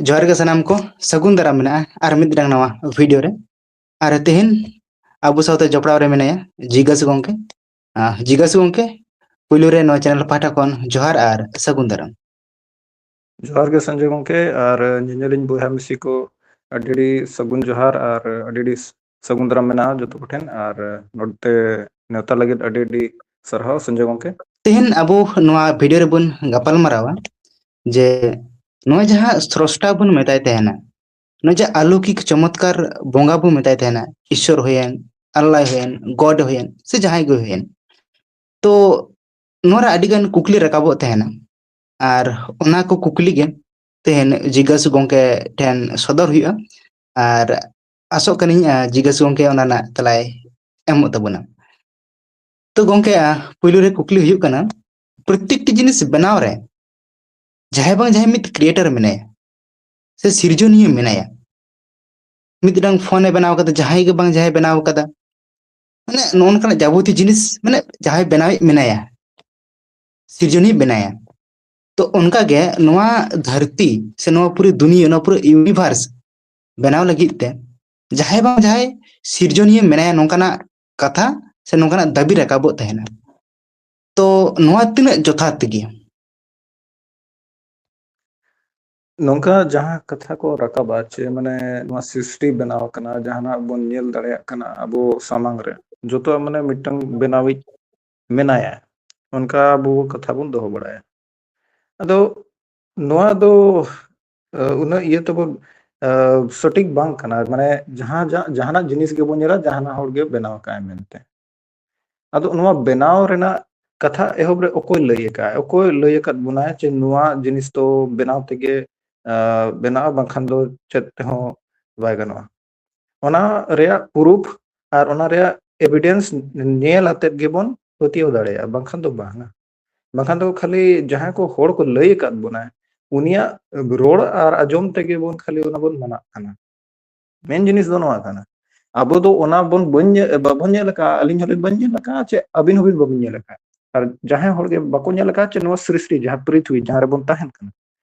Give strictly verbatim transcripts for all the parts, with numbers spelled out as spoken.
ᱡᱚᱦᱟᱨ ᱜᱮ ᱥᱟᱱᱟᱢ ᱠᱚ, ᱥᱟᱹᱜᱩᱱ ᱫᱟᱨᱟᱢ ᱢᱮᱱᱟᱜᱼᱟ ᱟᱨ ᱢᱤᱫᱴᱟᱝ ᱱᱟᱣᱟ ᱵᱷᱤᱰᱤᱭᱳ ᱨᱮ᱾ ᱟᱨ ᱛᱮᱦᱮᱧ ᱟᱵᱚ ᱥᱟᱶᱛᱮ ᱡᱚᱯᱲᱟᱣ ᱨᱮ ᱢᱮᱱᱟᱭᱟ ᱡᱤᱜᱟᱥᱩ ᱜᱚᱝᱠᱮ᱾ ᱟᱦ, ᱡᱤᱜᱟᱥᱩ ᱜᱚᱝᱠᱮ, ᱯᱩᱭᱞᱩ ᱨᱮ ᱱᱚᱣᱟ ᱪᱮᱱᱮᱞ ᱯᱟᱦᱴᱟ ᱠᱷᱚᱱ ᱡᱚᱦᱟᱨ ᱟᱨ ᱥᱟᱹᱜᱩᱱ ᱫᱟᱨᱟᱢ᱾ ᱡᱚᱦᱟᱨ ᱜᱮ ᱥᱚᱧᱡᱚᱭ ᱜᱚᱝᱠᱮ, ᱟᱨ ᱧᱮᱧᱮᱞᱤᱧ ᱵᱚᱭᱦᱟ ᱢᱤᱥᱤ ᱠᱚ ᱟᱹᱰᱤ ᱟᱹᱰᱤ ᱥᱟᱹᱜᱩᱱ ᱡᱚᱦᱟᱨ ᱟᱨ ᱟᱹᱰᱤ ᱟᱹᱰᱤ ᱥᱟᱹᱜᱩᱱ ᱫᱟᱨᱟᱢ ᱢᱮᱱᱟᱜᱼᱟ ᱡᱚᱛᱚ ᱠᱚᱴᱷᱮᱱ, ᱟᱨ ᱱᱚᱛᱮ ᱱᱮᱣᱛᱟ ᱞᱟᱹᱜᱤᱫ ᱟᱹᱰᱤ ᱟᱹᱰᱤ ᱥᱟᱨᱦᱟᱣ ᱥᱚᱧᱡᱚᱭ ᱜᱚᱝᱠᱮ᱾ ᱛᱮᱦᱮᱧ ᱟᱵᱚ ᱱᱚᱣᱟ ᱵᱷᱤᱰᱤᱭᱳ ᱨᱮᱵᱚᱱ ᱜᱟᱯᱟᱞ ᱢᱟᱨᱟᱣᱟ ᱡᱮ ᱱᱚᱣᱟ ᱡᱟᱦᱟᱸ ᱥᱨᱚᱥᱴᱟ ᱵᱚᱱ ᱢᱮᱛᱟᱭ ᱛᱟᱦᱮᱱᱟ, ᱱᱚᱣᱟ ᱡᱮ ᱟᱞᱚᱠᱤᱠ ᱪᱚᱢᱚᱛᱠᱟᱨ ᱵᱚᱸᱜᱟ ᱵᱚᱱ ᱢᱮᱛᱟᱭ ᱛᱟᱦᱮᱱᱟ, ᱤᱥᱥᱚᱨ ᱦᱩᱭᱮᱱ, ᱟᱞᱞᱟᱭ ᱦᱩᱭᱮᱱ, ᱜᱚᱰ ᱦᱩᱭᱮᱱ, ᱥᱮ ᱡᱟᱦᱟᱸᱭ ᱜᱮ ᱦᱩᱭᱮᱱ, ᱛᱚ ᱱᱚᱣᱟ ᱨᱮ ᱟᱹᱰᱤᱜᱟᱱ ᱠᱩᱠᱞᱤ ᱨᱟᱠᱟᱵᱚᱜ ᱛᱟᱦᱮᱱᱟ, ᱟᱨ ᱚᱱᱟ ᱠᱚ ᱠᱩᱠᱞᱤ ᱜᱮ ᱛᱮᱦᱮᱧ ᱡᱤᱜᱟᱥᱩ ᱜᱚᱝᱠᱮ ᱴᱷᱮᱱ ᱥᱚᱫᱚᱨ ᱦᱩᱭᱩᱜᱼᱟ᱾ ᱟᱨ ᱟᱥᱚᱜ ᱠᱟᱹᱱᱟᱹᱧ, ᱟᱨ ᱡᱤᱜᱟᱥᱩ ᱜᱚᱝᱠᱮ ᱚᱱᱟ ᱨᱮᱱᱟᱜ ᱛᱮᱞᱟᱭ ᱮᱢᱚᱜ ᱛᱟᱵᱚᱱᱟ᱾ ᱛᱚ ᱜᱚᱝᱠᱮ, ᱟᱨ ᱯᱩᱭᱞᱩ ᱨᱮ ᱠᱩᱠᱞᱤ ᱦᱩᱭᱩᱜ ᱠᱟᱱᱟ, ᱯᱨᱚᱛᱮᱠᱴᱤ ᱡᱤᱱᱤᱥ ᱵᱮᱱᱟᱣ ᱨᱮ ᱡᱟᱦᱟᱸᱭ ᱵᱟᱝ ᱡᱟᱦᱟᱸᱭ ᱢᱤᱫ ᱠᱨᱤᱭᱮᱴᱟᱨ ᱢᱮᱱᱟᱭᱟ, ᱥᱮ ᱥᱤᱨᱡᱚᱱᱤᱭᱟᱹ ᱢᱮᱱᱟᱭᱟ᱾ ᱢᱤᱫᱴᱟᱝ ᱯᱷᱳᱱ ᱮ ᱵᱮᱱᱟᱣ ᱠᱟᱫᱟ, ᱡᱟᱦᱟᱸᱭ ᱜᱮ ᱵᱟᱝ ᱡᱟᱦᱟᱸᱭ ᱵᱮᱱᱟᱣ ᱠᱟᱫᱟ, ᱢᱟᱱᱮ ᱱᱚᱜᱼᱚ ᱱᱚᱝᱠᱟᱱᱟᱜ ᱡᱟᱵᱚᱛᱤᱭᱚ ᱡᱤᱱᱤᱥ, ᱢᱟᱱᱮ ᱡᱟᱦᱟᱸᱭ ᱵᱮᱱᱟᱣᱤᱡ ᱢᱮᱱᱟᱭᱟ, ᱥᱤᱨᱡᱚᱱᱤᱭᱟᱹ ᱢᱮᱱᱟᱭᱟ᱾ ᱛᱚ ᱚᱱᱠᱟᱜᱮ ᱱᱚᱣᱟ ᱫᱷᱟᱹᱨᱛᱤ ᱥᱮ ᱱᱚᱣᱟ ᱯᱩᱨᱟᱹ ᱫᱩᱱᱤᱭᱟᱹ, ᱱᱚᱣᱟ ᱯᱩᱨᱟᱹ ᱤᱭᱩᱱᱤᱵᱷᱟᱨᱥ ᱵᱮᱱᱟᱣ ᱞᱟᱹᱜᱤᱫ ᱛᱮ ᱡᱟᱦᱟᱸᱭ ᱵᱟᱝ ᱡᱟᱦᱟᱸᱭ ᱥᱤᱨᱡᱚᱱᱤᱭᱟᱹ ᱢᱮᱱᱟᱭᱟ, ᱱᱚᱝᱠᱟᱱᱟᱜ ᱠᱟᱛᱷᱟ ᱥᱮ ᱱᱚᱝᱠᱟᱱᱟᱜ ᱫᱟᱹᱵᱤ ᱨᱟᱠᱟᱵᱚᱜ ᱛᱟᱦᱮᱱᱟ᱾ ᱛᱚ ᱱᱚᱣᱟ ᱛᱤᱱᱟᱹᱜ ᱡᱚᱛᱷᱟᱛ ᱜᱮᱭᱟ? ᱱᱚᱝᱠᱟ ᱡᱟᱦᱟᱸ ᱠᱟᱛᱷᱟ ᱠᱚ ᱨᱟᱠᱟᱵᱟ ᱡᱮ, ᱢᱟᱱᱮ, ᱱᱚᱣᱟ ᱥᱨᱤᱥᱴᱤ ᱵᱮᱱᱟᱣ ᱟᱠᱟᱱᱟ, ᱡᱟᱦᱟᱱᱟᱜ ᱵᱚᱱ ᱧᱮᱞ ᱫᱟᱲᱮᱭᱟᱜ ᱠᱟᱱᱟ ᱟᱵᱚ ᱥᱟᱢᱟᱝ ᱨᱮ, ᱡᱚᱛᱚᱣᱟᱜ, ᱢᱟᱱᱮ, ᱢᱤᱫᱴᱟᱝ ᱵᱮᱱᱟᱣᱤᱡ ᱢᱮᱱᱟᱭᱟ, ᱚᱱᱠᱟ ᱟᱵᱚ ᱠᱟᱛᱷᱟ ᱵᱚᱱ ᱫᱚᱦᱚ ᱵᱟᱲᱟᱭᱟ᱾ ᱟᱫᱚ ᱱᱚᱣᱟ ᱫᱚ, ᱟ, ᱩᱱᱟᱹᱜ ᱤᱭᱟᱹ ᱛᱮᱵᱚᱱ, ᱟ, ᱥᱚᱴᱷᱤᱠ ᱵᱟᱝ ᱠᱟᱱᱟ᱾ ᱢᱟᱱᱮ, ᱡᱟᱦᱟᱸ, ᱡᱟᱦᱟᱸ, ᱡᱟᱦᱟᱱᱟᱜ ᱡᱤᱱᱤᱥ ᱜᱮᱵᱚᱱ ᱧᱮᱞᱟ, ᱡᱟᱦᱟᱱᱟᱜ ᱦᱚᱲ ᱜᱮ ᱵᱮᱱᱟᱣ ᱟᱠᱟᱫᱼᱟᱭ ᱢᱮᱱᱛᱮ᱾ ᱟᱫᱚ ᱱᱚᱣᱟ ᱵᱮᱱᱟᱣ ᱨᱮᱱᱟᱜ ᱠᱟᱛᱷᱟ ᱮᱦᱚᱵ ᱨᱮ ᱚᱠᱚᱭ ᱞᱟᱹᱭ ᱟᱠᱟᱫᱼᱟ? ᱚᱠᱚᱭ ᱞᱟᱹᱭ ᱟᱠᱟᱫ ᱵᱚᱱᱟᱭ ᱡᱮ ᱱᱚᱣᱟ ᱡᱤᱱᱤᱥ ᱫᱚ ᱵᱮᱱᱟᱣ ᱛᱮᱜᱮ, ᱟ, ᱵᱮᱱᱟᱜᱼᱟ, ᱵᱟᱝᱠᱷᱟᱱ ᱫᱚ ᱪᱮᱫ ᱛᱮᱦᱚᱸ ᱵᱟᱭ ᱜᱟᱱᱚᱜᱼᱟ? ᱚᱱᱟ ᱨᱮᱭᱟᱜ ᱯᱨᱩᱯᱷ ᱟᱨ ᱚᱱᱟ ᱨᱮᱭᱟᱜ ᱮᱵᱤᱰᱮᱱᱥ ᱧᱮᱞ ᱟᱛᱮᱫ ᱜᱮᱵᱚᱱ ᱯᱟᱹᱛᱭᱟᱹᱣ ᱫᱟᱲᱮᱭᱟᱜᱼᱟ, ᱵᱟᱝᱠᱷᱟᱱ ᱫᱚ ᱵᱟᱝᱟ᱾ ᱵᱟᱝᱠᱷᱟᱱ ᱫᱚ ᱠᱷᱟᱹᱞᱤ ᱡᱟᱦᱟᱸᱭ ᱠᱚ ᱦᱚᱲ ᱠᱚ ᱞᱟᱹᱭ ᱟᱠᱟᱫ ᱵᱚᱱᱟ, ᱩᱱᱤᱭᱟᱜ ᱨᱚᱲ ᱟᱨ ᱟᱸᱡᱚᱢ ᱛᱮᱜᱮ ᱵᱚᱱ ᱠᱷᱟᱹᱞᱤ ᱚᱱᱟ ᱵᱚᱱ ᱢᱟᱱᱟᱜ ᱠᱟᱱᱟ᱾ ᱢᱮᱱ ᱡᱤᱱᱤᱥ ᱫᱚ ᱱᱚᱣᱟ ᱠᱟᱱᱟ, ᱟᱵᱚ ᱫᱚ ᱚᱱᱟ ᱵᱚᱱ ᱵᱟᱹᱧ ᱧᱮ-, ᱵᱟᱵᱚᱱ ᱧᱮᱞ ᱟᱠᱟᱫᱼᱟ, ᱟᱹᱞᱤᱧ ᱦᱚᱸᱞᱤᱧ ᱵᱟᱹᱧ ᱧᱮᱞ ᱟᱠᱟᱫᱼᱟ, ᱪᱮ ᱟᱹᱵᱤᱱ ᱦᱚᱸᱵᱤᱱ ᱵᱟᱵᱤᱱ ᱧᱮᱞ ᱟᱠᱟᱫᱼᱟ᱾ ᱟᱨ ᱡᱟᱦᱟᱸᱭ ᱦᱚᱲ ᱜᱮ ᱵᱟᱠᱚ ᱧᱮᱞ ᱟᱠᱟᱫᱼᱟ, ᱪᱮ ᱱᱚᱣᱟ ᱥᱨᱤᱥᱴᱤ ᱡᱟᱦᱟᱸ ᱯᱨᱤᱛᱷᱤᱵᱤ ᱡᱟᱦᱟᱸ ᱨᱮᱵᱚᱱ ᱛᱟᱦᱮᱱ ᱠᱟᱱᱟ,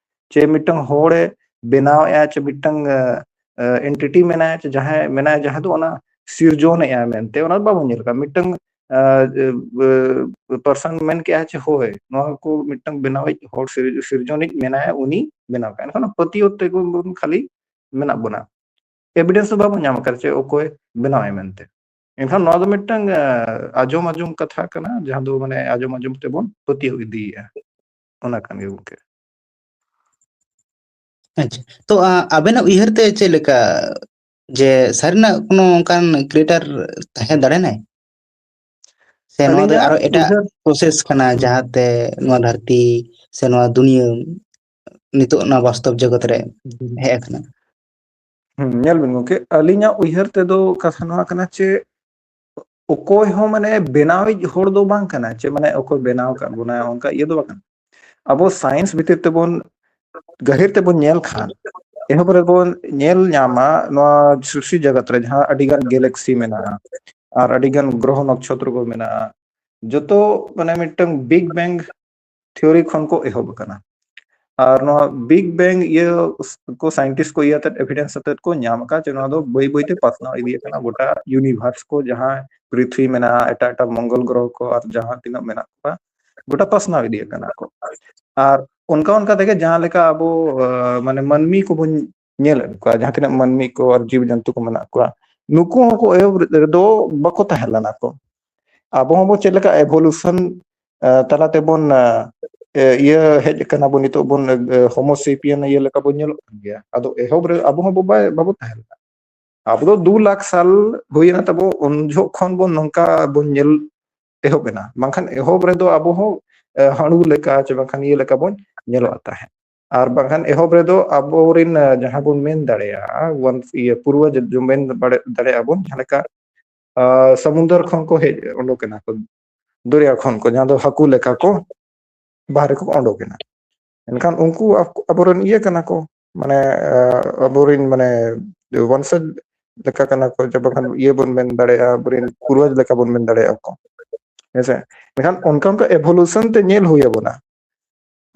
ᱪᱮ ᱢᱤᱫᱴᱟᱝ ᱦᱚᱲᱮ ᱵᱮᱱᱟᱣᱮᱫᱼᱟ ᱪᱮ ᱢᱤᱫᱴᱟᱝ ᱮᱱᱴᱤᱴᱤ ᱢᱮᱱᱟᱭᱟ ᱪᱮ ᱡᱟᱦᱟᱸᱭ ᱢᱮᱱᱟᱭᱟ, ᱡᱟᱦᱟᱸ ᱫᱚ ᱚᱱᱟ ᱥᱤᱨᱡᱚᱱᱮᱫᱼᱟ ᱢᱮᱱᱛᱮ, ᱚᱱᱟ ᱫᱚ ᱵᱟᱵᱚᱱ ᱧᱮᱞ ᱠᱟᱜᱼᱟ᱾ ᱢᱤᱫᱴᱟᱝ ᱯᱟᱨᱥᱚᱱ ᱢᱮᱱ ᱠᱮᱜᱼᱟ ᱪᱮ ᱦᱳᱭ, ᱱᱚᱣᱟ ᱠᱚ ᱢᱤᱫᱴᱟᱝ ᱵᱮᱱᱟᱣᱤᱡ ᱦᱚᱲ, ᱥᱤᱨ- ᱥᱤᱨᱡᱚᱱᱤᱡ ᱢᱮᱱᱟᱭᱟ, ᱩᱱᱤ ᱵᱮᱱᱟᱣ ᱠᱟᱜᱼᱟ᱾ ᱮᱱᱠᱷᱟᱱ ᱯᱟᱹᱛᱭᱟᱹᱣ ᱛᱮ ᱵᱚᱱ ᱠᱷᱟᱹᱞᱤ ᱢᱮᱱᱟᱜ ᱵᱚᱱᱟ, ᱮᱵᱤᱰᱮᱱᱥ ᱫᱚ ᱵᱟᱵᱚᱱ ᱧᱟᱢ ᱟᱠᱟᱫᱟ ᱪᱮ ᱚᱠᱚᱭ ᱵᱮᱱᱟᱣᱟᱭ ᱢᱮᱱᱛᱮ᱾ ᱮᱱᱠᱷᱟᱱ ᱱᱚᱣᱟ ᱫᱚ ᱢᱤᱫᱴᱟᱝ ᱟᱸᱡᱚᱢ ᱟᱸᱡᱚᱢ ᱠᱟᱛᱷᱟ ᱠᱟᱱᱟ, ᱡᱟᱦᱟᱸ ᱫᱚ ᱢᱟᱱᱮ ᱟᱸᱡᱚᱢ ᱟᱸᱡᱚᱢ ᱛᱮᱵᱚᱱ ᱯᱟᱹᱛᱭᱟᱹᱣ ᱤᱫᱤᱭᱮᱫᱼᱟ᱾ ᱚᱱᱟ ᱠᱟᱱ ᱜᱮ ᱜᱚᱢᱠᱮ᱾ ᱟᱪᱪᱷᱟ, ᱛᱚ ᱟ- ᱟᱵᱮᱱᱟᱜ ᱩᱭᱦᱟᱹᱨ ᱛᱮ ᱪᱮᱫ ᱞᱮᱠᱟ, ᱡᱮ ᱥᱟᱹᱨᱤᱱᱟᱜ ᱠᱳᱱᱳ ᱚᱱᱠᱟᱱ ᱠᱨᱤᱭᱮᱴᱟᱨ ᱛᱟᱦᱮᱸ ᱫᱟᱲᱮᱱᱟᱭ, ᱥᱮ ᱱᱚᱣᱟ ᱫᱚ ᱟᱹᱞᱤᱧᱟᱜ ᱟᱨᱚ ᱮᱴᱟᱜ ᱩᱭᱦᱟᱹᱨ ᱯᱨᱚᱥᱮᱥ ᱠᱟᱱᱟ ᱡᱟᱦᱟᱸᱛᱮ ᱱᱚᱣᱟ ᱫᱷᱟᱹᱨᱛᱤ ᱥᱮ ᱱᱚᱣᱟ ᱫᱩᱱᱤᱭᱟᱹ ᱱᱤᱛᱚᱜ ᱚᱱᱟ ᱵᱟᱥᱛᱚᱵ ᱡᱚᱜᱚᱛ ᱨᱮ ᱦᱮᱡ ᱟᱠᱟᱱᱟ? ᱦᱩᱸ, ᱧᱮᱞ ᱵᱤᱱ ᱜᱚᱢᱠᱮ, ᱟᱹᱞᱤᱧᱟᱜ ᱩᱭᱦᱟᱹᱨ ᱛᱮᱫᱚ ᱠᱟᱛᱷᱟ ᱱᱚᱣᱟ ᱠᱟᱱᱟ ᱪᱮ ᱚᱠᱚᱭ ᱦᱚᱸ ᱢᱟᱱᱮ ᱵᱮᱱᱟᱣᱤᱡ ᱦᱚᱲ ᱫᱚ ᱵᱟᱝ ᱠᱟᱱᱟ ᱪᱮ ᱢᱟᱱᱮ ᱚᱠᱚᱭ ᱵᱮᱱᱟᱣ ᱟᱠᱟᱫ ᱵᱚᱱᱟ, ᱚᱱᱠᱟ ᱤᱭᱟᱹ ᱫᱚ ᱵᱟᱝ ᱠᱟᱱᱟ᱾ ᱟᱵᱚ ᱥᱟᱭᱮᱱᱥ ᱵᱷᱤᱛᱤᱨ ᱛᱮᱵᱚᱱ ᱜᱟᱹᱦᱤᱨ ᱛᱮᱵᱚᱱ ᱧᱮᱞ ᱠᱷᱟᱱ, ᱮᱦᱚᱵ ᱨᱮᱵᱚᱱ ᱧᱮᱞ ᱧᱟᱢᱟ ᱱᱚᱣᱟ ᱥᱨᱤᱥᱴᱤ ᱡᱟᱜᱟᱛ ᱨᱮ ᱡᱟᱦᱟᱸ ᱟᱹᱰᱤᱜᱟᱱ ᱜᱮᱞᱮᱠᱥᱤ ᱢᱮᱱᱟᱜᱼᱟ ᱟᱨ ᱟᱹᱰᱤᱜᱟᱱ ᱜᱨᱚᱦᱚ ᱱᱚᱠᱷᱪᱚᱛᱨᱚ ᱠᱚ ᱢᱮᱱᱟᱜᱼᱟ, ᱡᱚᱛᱚ ᱢᱟᱱᱮ ᱢᱤᱫᱴᱟᱝ ᱵᱤᱜᱽ ᱵᱮᱝ ᱛᱷᱤᱭᱳᱨᱤ ᱠᱷᱚᱱ ᱠᱚ ᱮᱦᱚᱵ ᱟᱠᱟᱱᱟ᱾ ᱟᱨ ᱱᱚᱣᱟ ᱵᱤᱜᱽ ᱵᱮᱝ ᱤᱭᱟᱹ ᱠᱚ ᱥᱟᱭᱮᱱᱴᱤᱥᱴ ᱠᱚ ᱤᱭᱟᱹ ᱟᱛᱮᱫ ᱮᱵᱷᱤᱰᱮᱱᱥ ᱟᱛᱮᱫ ᱠᱚ ᱧᱟᱢ ᱟᱠᱟᱫᱟ ᱡᱮ ᱱᱚᱣᱟ ᱫᱚ ᱵᱟᱹᱭ ᱵᱟᱹᱭᱛᱮ ᱯᱟᱥᱱᱟᱣ ᱤᱫᱤ ᱟᱠᱟᱱᱟ ᱜᱚᱴᱟ ᱤᱭᱩᱱᱤᱵᱷᱟᱨᱥ ᱠᱚ, ᱡᱟᱦᱟᱸ ᱯᱨᱤᱛᱷᱤᱵᱤ ᱢᱮᱱᱟᱜᱼᱟ, ᱮᱴᱟᱜ ᱮᱴᱟᱜ ᱢᱚᱝᱜᱚᱞ ᱜᱨᱚᱦᱚ ᱠᱚ ᱟᱨ ᱡᱟᱦᱟᱸ ᱛᱤᱱᱟᱹᱜ ᱢᱮᱱᱟᱜ ᱠᱚᱣᱟ, ᱜᱚᱴᱟ ᱯᱟᱥᱱᱟᱣ ᱤᱫᱤ ᱟᱠᱟᱱᱟ ᱠᱚ᱾ ᱟᱨ ᱚᱱᱠᱟ ᱚᱱᱠᱟ ᱛᱮᱜᱮ ᱡᱟᱦᱟᱸ ᱞᱮᱠᱟ ᱟᱵᱚ ᱟᱸ, ᱢᱟᱱᱮ ᱢᱟᱹᱱᱢᱤ ᱠᱚᱵᱚᱱ ᱧᱮᱞᱮᱫ ᱠᱚᱣᱟ, ᱡᱟᱦᱟᱸ ᱛᱤᱱᱟᱹᱜ ᱢᱟᱹᱱᱢᱤ ᱠᱚ ᱟᱨ ᱡᱤᱵᱽ ᱡᱚᱱᱛᱩ ᱠᱚ ᱢᱮᱱᱟᱜ ᱠᱚᱣᱟ, ᱱᱩᱠᱩ ᱦᱚᱸᱠᱚ ᱮᱦᱚᱵ ᱨᱮᱫᱚ ᱵᱟᱠᱚ ᱛᱟᱦᱮᱸ ᱞᱮᱱᱟ ᱠᱚ᱾ ᱟᱵᱚ ᱦᱚᱸᱵᱚ ᱪᱮᱫ ᱞᱮᱠᱟ ᱮᱵᱷᱳᱞᱩᱥᱚᱱ ᱛᱟᱞᱟ ᱛᱮᱵᱚᱱ ᱟᱸ, ᱮ, ᱤᱭᱟᱹ ᱦᱮᱡ ᱟᱠᱟᱱᱟ ᱵᱚᱱ, ᱱᱤᱛᱚᱜ ᱵᱚᱱ ᱦᱳᱢᱳᱥᱮᱯᱤᱭᱟᱱ ᱤᱭᱟᱹ ᱞᱮᱠᱟ ᱵᱚᱱ ᱧᱮᱞᱚᱜ ᱠᱟᱱ ᱜᱮᱭᱟ᱾ ᱟᱫᱚ ᱮᱦᱚᱵ ᱨᱮ ᱟᱵᱚ ᱦᱚᱸ ᱵᱟᱵᱟ- ᱵᱟᱵᱚ ᱛᱟᱦᱮᱸ ᱞᱮᱱᱟ᱾ ᱟᱵᱚ ᱫᱚ ᱫᱩ ᱞᱟᱠᱷ ᱥᱟᱞ ᱦᱩᱭᱮᱱᱟ ᱛᱟᱵᱚ, ᱩᱱ ᱡᱚᱦᱚᱜ ᱠᱷᱚᱱ ᱵᱚᱱ ᱱᱚᱝᱠᱟ ᱵᱚᱱ ᱧᱮᱞ ᱮᱦᱚᱵ ᱮᱱᱟ᱾ ᱵᱟᱝᱠᱷᱟᱱ ᱮᱦᱚᱵ ᱨᱮᱫᱚ ᱟᱵᱚ ᱦᱚᱸ ᱮ, ᱦᱟᱹᱬᱩ ᱞᱮᱠᱟ ᱪᱮ ᱵᱟᱝᱠᱷᱟᱱ ᱤᱭᱟᱹ ᱞᱮᱠᱟ ᱵᱚᱱ ᱧᱮᱞᱚᱜ ᱛᱟᱦᱮᱸᱫ᱾ ᱟᱨ ᱵᱟᱝᱠᱷᱟᱱ ᱮᱦᱚᱵ ᱨᱮᱫᱚ ᱟᱵᱚᱨᱮᱱ ᱮ, ᱡᱟᱦᱟᱸ ᱵᱚᱱ ᱢᱮᱱ ᱫᱟᱲᱮᱭᱟᱜᱼᱟ, ᱵᱚᱱ ᱤᱭᱟᱹ ᱯᱩᱨᱣᱚᱡᱽ ᱢᱮᱱ ᱫᱟᱲᱮᱭᱟᱜᱼᱟ ᱵᱚᱱ, ᱡᱟᱦᱟᱸ ᱞᱮᱠᱟ ᱟᱸ, ᱥᱟᱢᱩᱱᱫᱚᱨ ᱠᱷᱚᱱ ᱠᱚ ᱦᱮᱡ ᱩᱰᱩᱠ ᱮᱱᱟ ᱠᱚ, ᱫᱚᱨᱭᱟ ᱠᱷᱚᱱ ᱠᱚ, ᱡᱟᱦᱟᱸ ᱫᱚ ᱦᱟᱹᱠᱩ ᱞᱮᱠᱟ ᱠᱚ ᱵᱟᱦᱨᱮ ᱠᱚ ᱩᱰᱩᱠ ᱮᱱᱟ᱾ ᱮᱱᱠᱷᱟᱱ ᱩᱱᱠᱩ ᱟᱠ- ᱟᱵᱚᱨᱮᱱ ᱤᱭᱟᱹ ᱠᱟᱱᱟ ᱠᱚ, ᱢᱟᱱᱮ ᱟᱸ, ᱟᱵᱚᱨᱮᱱ ᱢᱟᱱᱮ ᱵᱚᱝᱥᱚᱡᱽ ᱞᱮᱠᱟ ᱠᱟᱱᱟ ᱠᱚ, ᱡᱮ ᱵᱟᱠᱷᱟᱱ ᱤᱭᱟᱹ ᱵᱚᱱ ᱢᱮᱱ ᱫᱟᱲᱮᱭᱟᱜᱼᱟ, ᱟᱵᱚᱨᱮᱱ ᱯᱩᱨᱣᱚᱡᱽ ᱞᱮᱠᱟ ᱵᱚᱱ ᱢᱮᱱ ᱫᱟᱲᱮᱭᱟᱜᱼᱟ ᱠᱚ᱾ ᱦᱮᱸᱥᱮ? ᱢᱮᱱᱠᱷᱟᱱ ᱚᱱᱠᱟ ᱚᱱᱠᱟ ᱮᱵᱷᱳᱞᱩᱥᱚᱱ ᱛᱮ ᱧᱮᱞ ᱦᱩᱭ ᱟᱵᱚᱱᱟ᱾